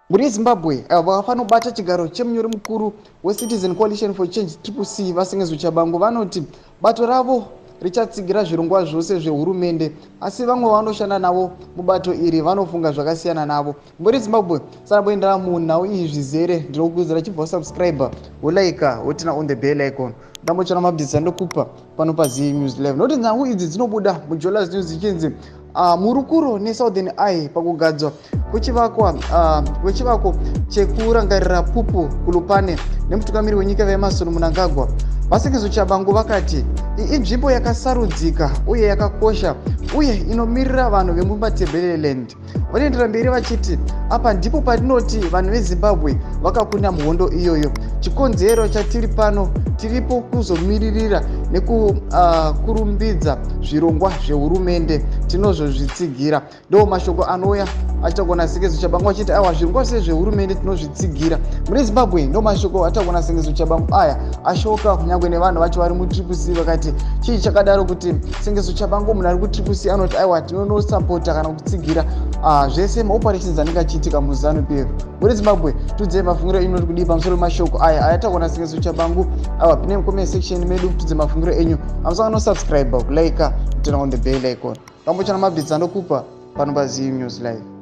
Mhuri yeZimbabwe avo vakafanobata chigaro chemunyori mukuru weCitizen Coalition for Change Triple C VaSengezo Tshabangu vanoti bato ravo richatsigira zvirongwa zvose zvehurumende asi vamwe vanoshanda navo mubato iri vanofunga zvakasiyana navo. Mhuri yeZimbabwe sanaboendera munhau iyi zvizere ndinokukurudzira chibva wasubscribe wolaika wotina on the bell icon ndambotsvana maupdates andokupa pano paZee News Live nokuti nhau idzi dzinobuda muJolas News dzichinzi murukuro neSouthern Eye pakugadzwa kwechivakwa kwechivako chekurangarira Pupu kuLupane nemutungamiri wenyika VaEmmerson Mnangagwa. VaSengezo Tshabangu vakati iyi inzvimbo yakasarudzika uye yakakosha uye inomirira vanhu vemuMatabeleland. Vanoendera mberi vachiti apa ndipo patinoti vanhu veZimbabwe vakakunda muhondo iyoyo. Chikonzero chatiri pano tiripo kuzomiririra nekurumbidza zvirongwa zvehurumende tinozozvitsigira. Ndo mashoko anouya achitagona Sengezo Tshabangu achiti aiwa zvirongwa zvese zvehurumende tinozvitsigira. Mune Zimbabwe ndo mashoko atagona Sengezo Tshabangu aya ashoka kunyange nevanhu vacho vari muTriple C vakati chii chakadaro kuti Sengezo Tshabangu munhu ari kuTriple C anoti aiwa tinonosapota kana kutsigira zvese maoperations anenge achiitika muZanu PF. Mune Zimbabwe tudzei mafungiro enyu uri kudii pamusoro pemashoko aya ayatagona Sengezo Tshabangu aiwa pine mucomment section medu tudze mafungiro enyu amusangano subscribe kulike turn on the bell icon pambochana maupdates andokupa pano paZee News Live.